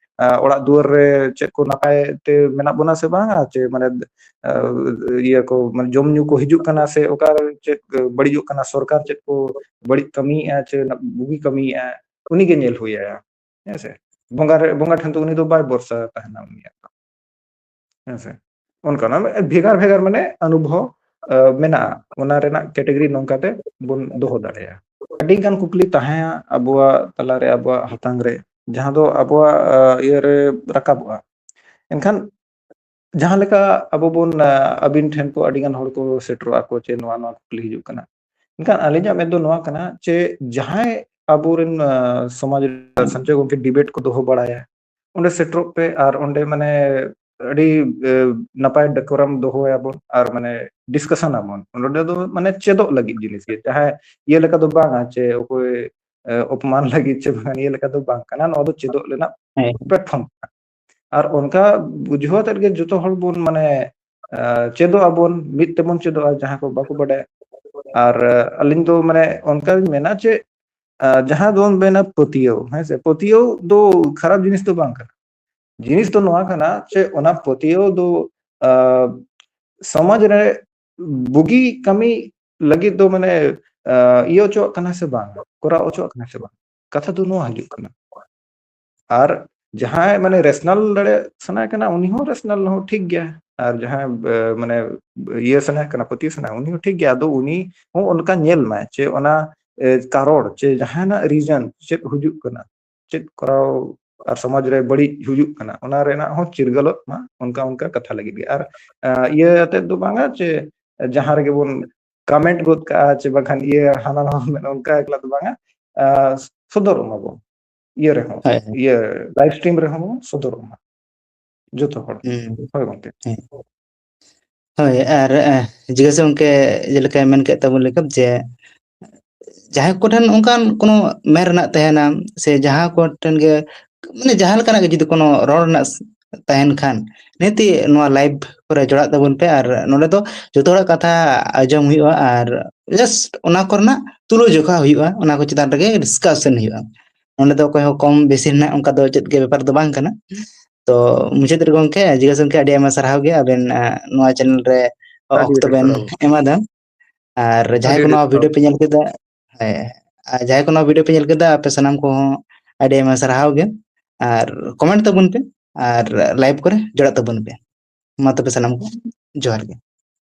ᱚᱲᱟᱜ ᱫᱩᱣᱟᱹᱨ ᱨᱮ ᱪᱮᱫ ᱠᱚ ᱱᱟᱯᱟᱭ ᱛᱮ ᱢᱮᱱᱟᱜ ᱵᱚᱱᱟ ᱥᱮ ᱵᱟᱝᱟ, ᱪᱮ ᱢᱟᱱᱮ ᱤᱭᱟᱹ ᱠᱚ, ᱢᱟᱱᱮ ᱡᱚᱢ ᱧᱩ ᱠᱚ ᱦᱤᱡᱩᱜ ᱠᱟᱱᱟ ᱥᱮ ᱚᱠᱟ ᱪᱮᱫ ᱵᱟᱹᱲᱤᱡᱚᱜ ᱠᱟᱱᱟ, ᱥᱚᱨᱠᱟᱨ ᱪᱮᱫ ᱠᱚ ᱵᱟᱹᱲᱤᱡ ᱠᱟᱹᱢᱤᱭᱮᱫᱼᱟ ᱪᱮ ᱵᱩᱜᱤ ᱠᱟᱹᱢᱤᱭᱮᱫᱼᱟ, ᱩᱱᱤ ᱜᱮ ᱧᱮᱞ ᱦᱩᱭ ᱟᱭᱟ᱾ ᱦᱮᱸ ᱥᱮ? ᱵᱚᱸᱜᱟ ᱨᱮ, ᱵᱚᱸᱜᱟ ᱴᱷᱮᱱ ᱫᱚ ᱩᱱᱤ ᱫᱚ ᱵᱟᱭ ᱵᱷᱚᱨᱥᱟ ᱛᱟᱦᱮᱱᱟ ᱩᱱᱤᱭᱟᱜ ᱫᱚ᱾ ᱦᱮᱸ ᱥᱮ? ᱚᱱᱠᱟᱱᱟᱜ ᱵᱷᱮᱜᱟᱨ ᱵᱷᱮᱜᱟᱨ ᱢᱟᱱᱮ ᱚᱱᱩᱵᱷᱚᱵ ᱢᱮᱱᱟᱜᱼᱟ, ᱚᱱᱟ ᱨᱮᱱᱟᱜ ᱠᱮᱴᱮᱜᱚᱨᱤ ᱱᱚᱝᱠᱟ ᱛᱮ ᱵᱚᱱ ᱫᱚᱦᱚ ᱫᱟᱲᱮᱭᱟᱜᱼᱟ᱾ ᱟᱹᱰᱤ ᱜᱟᱱ ᱠᱩᱠᱞᱤ ᱛᱟᱦᱮᱸ ᱟᱵᱚᱣᱟᱜ ᱛᱟᱞᱟᱨᱮ, ᱟᱵᱚᱣᱟᱜ ᱦᱟᱛᱟᱝ ᱨᱮ, ᱡᱟᱦᱟᱸ ᱫᱚ ᱟᱵᱚᱣᱟᱜ ᱤᱭᱟᱹᱨᱮ ᱨᱟᱠᱟᱵᱚᱜᱼᱟ᱾ ᱮᱱᱠᱷᱟᱱ ᱡᱟᱦᱟᱸ ᱞᱮᱠᱟ ᱟᱵᱚ ᱵᱚᱱ, ᱟᱹᱵᱤᱱ ᱴᱷᱮᱱ ᱠᱚ ᱟᱹᱰᱤ ᱜᱟᱱ ᱦᱚᱲ ᱠᱚ ᱥᱮᱴᱮᱨᱚᱜᱼᱟ ᱠᱚ ᱪᱮ ᱱᱚᱣᱟ ᱱᱚᱣᱟ ᱠᱩᱠᱞᱤ ᱦᱤᱡᱩᱜ ᱠᱟᱱᱟ᱾ ᱮᱱᱠᱷᱟᱱ ᱟᱹᱞᱤᱧᱟᱜ ᱢᱮᱱ ᱫᱚ ᱱᱚᱣᱟ ᱠᱟᱱᱟ ᱪᱮ ᱡᱟᱦᱟᱸᱭ ᱟᱵᱚᱨᱮᱱ ᱥᱚᱢᱟᱡᱽ ᱨᱮ ᱥᱟᱧᱪᱟᱣ ᱜᱚᱢᱠᱮ ᱰᱤᱵᱮᱴ ᱠᱚ ᱫᱚᱦᱚ ᱵᱟᱲᱟᱭᱟ, ᱚᱸᱰᱮ ᱥᱮᱴᱮᱨᱚᱜ ᱯᱮ ᱟᱨ ᱚᱸᱰᱮ ᱢᱟᱱᱮ ᱟᱹᱰᱤ ᱱᱟᱯᱟᱭ ᱰᱮᱠᱳᱨᱟᱢ ᱫᱚᱦᱚᱭᱟᱵᱚᱱ ᱟᱨ ᱢᱟᱱᱮ ᱰᱤᱥᱠᱟᱥᱚᱱ ᱟᱵᱚᱱ᱾ ᱚᱸᱰᱮ ᱫᱚ ᱢᱟᱱᱮ ᱪᱮᱫᱚᱜ ᱞᱟᱹᱜᱤᱫ ᱡᱤᱱᱤᱥ ᱜᱮ, ᱡᱟᱦᱟᱸᱭ ᱤᱭᱟᱹ ᱞᱮᱠᱟ ᱫᱚ ᱵᱟᱝᱟ ᱪᱮ ᱚᱠᱚᱭ ᱚᱯᱚᱢᱟᱱ ᱞᱟᱹᱜᱤᱫ ᱪᱮ ᱵᱟᱝ, ᱤᱭᱟᱹ ᱞᱮᱠᱟ ᱫᱚ ᱵᱟᱝ ᱠᱟᱱᱟ᱾ ᱱᱚᱣᱟ ᱫᱚ ᱪᱮᱫᱚᱜ ᱨᱮᱱᱟᱜ ᱯᱞᱟᱴᱯᱷᱚᱨᱢ ᱠᱟᱱᱟ᱾ ᱟᱨ ᱚᱱᱠᱟ ᱵᱩᱡᱷᱟᱹᱣ ᱟᱛᱮᱫ ᱜᱮ ᱡᱚᱛᱚ ᱦᱚᱲ ᱵᱚᱱ ᱢᱟᱱᱮ ᱪᱮᱫᱚᱜ ᱟᱵᱚᱱ, ᱢᱤᱫ ᱛᱮᱵᱚᱱ ᱪᱮᱫᱚᱜᱼᱟ ᱡᱟᱦᱟᱸ ᱠᱚ ᱵᱟᱠᱚ ᱵᱟᱰᱟᱭᱟ᱾ ᱟᱨ ᱟᱹᱞᱤᱧ ᱫᱚ ᱢᱟᱱᱮ ᱚᱱᱠᱟᱧ ᱢᱮᱱᱟ ᱪᱮ ᱡᱟᱦᱟᱸ ᱫᱚᱵᱚᱱ ᱢᱮᱱᱟ ᱯᱟᱹᱛᱭᱟᱹᱣ, ᱦᱮᱸ ᱥᱮ, ᱯᱟᱹᱛᱭᱟᱹᱣ ᱫᱚ ᱠᱷᱟᱨᱟᱯ ᱡᱤᱱᱤᱥ ᱫᱚ ᱵᱟᱝ ᱠᱟᱱᱟ᱾ ᱡᱤᱱᱤᱥ ᱫᱚ ᱱᱚᱣᱟ ᱠᱟᱱᱟ ᱪᱮ ᱚᱱᱟ ᱯᱟᱹᱛᱭᱟᱹᱣ ᱫᱚ ᱥᱚᱢᱟᱡᱽ ᱨᱮ ᱵᱩᱜᱤ ᱠᱟᱹᱢᱤ ᱞᱟᱹᱜᱤᱫ ᱫᱚ ᱢᱟᱱᱮ ᱤᱭᱟᱹ ᱦᱚᱪᱚᱣᱟᱜ ᱠᱟᱱᱟ ᱥᱮ ᱵᱟᱝ, ᱠᱚᱨᱟᱣ ᱦᱚᱪᱚᱣᱟᱜ ᱠᱟᱱᱟ ᱥᱮ ᱵᱟᱝ, ᱠᱟᱛᱷᱟ ᱫᱚ ᱱᱚᱣᱟ ᱦᱤᱡᱩᱜ ᱠᱟᱱᱟ᱾ ᱟᱨ ᱡᱟᱦᱟᱸᱭ ᱢᱟᱱᱮ ᱨᱮᱥᱱᱟᱞ ᱫᱟᱲᱮ ᱥᱟᱱᱟᱭᱮ ᱠᱟᱱᱟ, ᱩᱱᱤ ᱦᱚᱸ ᱨᱮᱥᱱᱟᱞ ᱦᱚᱸ ᱴᱷᱤᱠ ᱜᱮᱭᱟ᱾ ᱟᱨ ᱡᱟᱦᱟᱸᱭ ᱢᱟᱱᱮ ᱤᱭᱟᱹ ᱥᱟᱱᱟᱭᱮ ᱠᱟᱱᱟ, ᱯᱟᱹᱛᱭᱟᱹᱣ ᱥᱟᱱᱟᱭᱮ, ᱩᱱᱤ ᱦᱚᱸ ᱴᱷᱤᱠ ᱜᱮᱭᱟ᱾ ᱟᱫᱚ ᱩᱱᱤ ᱦᱚᱸ ᱚᱱᱠᱟ ᱧᱮᱞ ᱢᱟᱭ ᱪᱮ ᱚᱱᱟ ᱠᱟᱨᱚᱲ ᱪᱮ ᱡᱟᱦᱟᱱᱟᱜ ᱨᱤᱡᱚᱱ ᱪᱮᱫ ᱦᱤᱡᱩᱜ ᱠᱟᱱᱟ, ᱪᱮᱫ ᱠᱚᱨᱟᱣ ᱟᱨ ᱥᱚᱢᱟᱡᱽ ᱨᱮ ᱵᱟᱹᱲᱤᱡ ᱦᱩᱭᱩᱜ ᱠᱟᱱᱟ, ᱚᱱᱟ ᱨᱮᱱᱟᱜ ᱦᱚᱸ ᱪᱤᱨᱜᱟᱹᱞᱚᱜ ᱢᱟ, ᱚᱱᱠᱟ ᱚᱱᱠᱟ ᱠᱟᱛᱷᱟ ᱞᱟᱹᱜᱤᱫ ᱜᱮ᱾ ᱟᱨ ᱤᱭᱟᱹ ᱟᱛᱮᱫ ᱫᱚ ᱵᱟᱝᱟ ᱪᱮ ᱡᱟᱦᱟᱸ ᱨᱮᱜᱮ ᱵᱚᱱ ᱠᱚᱢᱮᱱᱴ ᱜᱚᱫ ᱠᱟᱜᱼᱟ ᱪᱮ ᱵᱟᱝᱠᱷᱟᱱ ᱤᱭᱟᱹ ᱦᱟᱱᱟ ᱱᱟᱣᱟ ᱢᱮᱱ, ᱚᱱᱠᱟ ᱮᱠᱞᱟ ᱫᱚ ᱵᱟᱝᱟ᱾ ᱥᱚᱫᱚᱨᱚᱜ ᱢᱟᱵᱚᱱ ᱤᱭᱟᱹ ᱨᱮᱦᱚᱸ, ᱤᱭᱟᱹ ᱞᱟᱭᱤᱵᱷ ᱥᱴᱨᱤᱢ ᱨᱮᱦᱚᱸ ᱵᱚᱱ ᱥᱚᱫᱚᱨᱚᱜ ᱢᱟ ᱡᱚᱛᱚ ᱦᱚᱲ᱾ ᱦᱳᱭ ᱜᱚᱢᱠᱮ᱾ ᱦᱳᱭ, ᱟᱨ ᱡᱤᱜᱟᱹ ᱥᱮ ᱜᱚᱢᱠᱮ ᱡᱮᱞᱮᱠᱟᱭ ᱢᱮᱱ ᱠᱮᱫ ᱛᱟᱵᱚᱱ ᱞᱮᱠᱟ ᱡᱮ ᱡᱟᱦᱟᱸᱭ ᱠᱚᱴᱷᱮᱱ ᱚᱱᱠᱟᱱ ᱠᱳᱱᱳ ᱢᱮᱱ ᱨᱮᱱᱟᱜ ᱛᱟᱦᱮᱱᱟ ᱥᱮ ᱡᱟᱦᱟᱸ ᱠᱚᱴᱷᱮᱱ ᱜᱮ ᱢᱟᱱᱮ ᱡᱟᱦᱟᱸ ᱞᱮᱠᱟᱱᱟᱜ ᱜᱮ ᱡᱩᱫᱤ ᱠᱳᱱᱳ ᱨᱚᱲ ᱨᱮᱱᱟᱜ ᱛᱟᱦᱮᱱ ᱠᱷᱟᱱ, ᱱᱤᱦᱟᱹᱛᱤ ᱱᱚᱣᱟ live ᱠᱚᱨᱮ ᱡᱚᱲᱟᱜ ᱛᱟᱵᱚᱱ ᱯᱮ᱾ ᱟᱨ ᱱᱚᱰᱮ ᱫᱚ ᱡᱚᱛᱚ ᱦᱚᱲᱟᱜ ᱠᱟᱛᱷᱟ ᱟᱸᱡᱚᱢ ᱦᱩᱭᱩᱜᱼᱟ, ᱟᱨ just ᱚᱱᱟ ᱠᱚᱨᱮᱱᱟᱜ ᱛᱩᱞᱟᱹ ᱡᱚᱠᱷᱟ ᱦᱩᱭᱩᱜᱼᱟ, ᱚᱱᱟ ᱠᱚ ᱪᱮᱛᱟᱱ ᱨᱮᱜᱮ discussion ᱦᱩᱭᱩᱜᱼᱟ᱾ ᱱᱚᱰᱮ ᱫᱚ ᱚᱠᱚᱭ ᱦᱚᱸ ᱠᱚᱢ ᱵᱮᱥᱤ ᱨᱮᱱᱟᱜ ᱚᱱᱠᱟ ᱫᱚ ᱪᱮᱫ ᱜᱮ ᱵᱮᱯᱟᱨ ᱫᱚ ᱵᱟᱝ ᱠᱟᱱᱟ᱾ ᱛᱚ ᱢᱩᱪᱟᱹᱫ ᱨᱮ ᱜᱚᱢᱠᱮ, ᱡᱤᱜᱟᱥ ᱜᱚᱢᱠᱮ, ᱟᱹᱰᱤ ᱟᱭᱢᱟ ᱥᱟᱨᱦᱟᱣ ᱜᱮ ᱟᱵᱮᱱ, ᱟᱸ, ᱱᱚᱣᱟ channel ᱨᱮ ᱟᱹᱰᱤ ᱚᱠᱛᱚ ᱟᱹᱰᱤ ᱵᱮᱱ ᱥᱟᱨᱦᱟᱣ᱾ ᱮᱢᱟᱫᱟ᱾ ᱟᱨ ᱡᱟᱦᱟᱸᱭ ᱟᱹᱰᱤ ᱠᱚ ᱟᱹᱰᱤ ᱱᱚᱣᱟ ᱥᱟᱨᱦᱟᱣ᱾ Video ᱯᱮ ᱧᱮᱞ ᱠᱮᱫᱟ, ᱦᱮᱸ, ᱟᱨ ᱡᱟᱦᱟᱸᱭ ᱠᱚ ᱱᱚᱣᱟ video ᱯᱮ ᱧᱮᱞ ᱠᱮᱫᱟ, ᱟᱯᱮ ᱥᱟᱱᱟᱢ ᱠᱚᱦᱚᱸ ᱟᱹᱰᱤ ᱟᱭᱢᱟ ᱥᱟᱨᱦᱟᱣ ᱜᱮ᱾ ᱟᱨ comment ᱛᱟᱵᱚᱱ ᱯᱮ, ᱟᱨ live ᱠᱚᱨᱮ ᱡᱚᱲᱟᱜ ᱛᱟᱵᱚᱱ ᱯᱮ᱾ ᱢᱟ ᱛᱚᱵᱮ ᱥᱟᱱᱟᱢ ᱠᱚ ᱡᱚᱦᱟᱨ ᱜᱮ᱾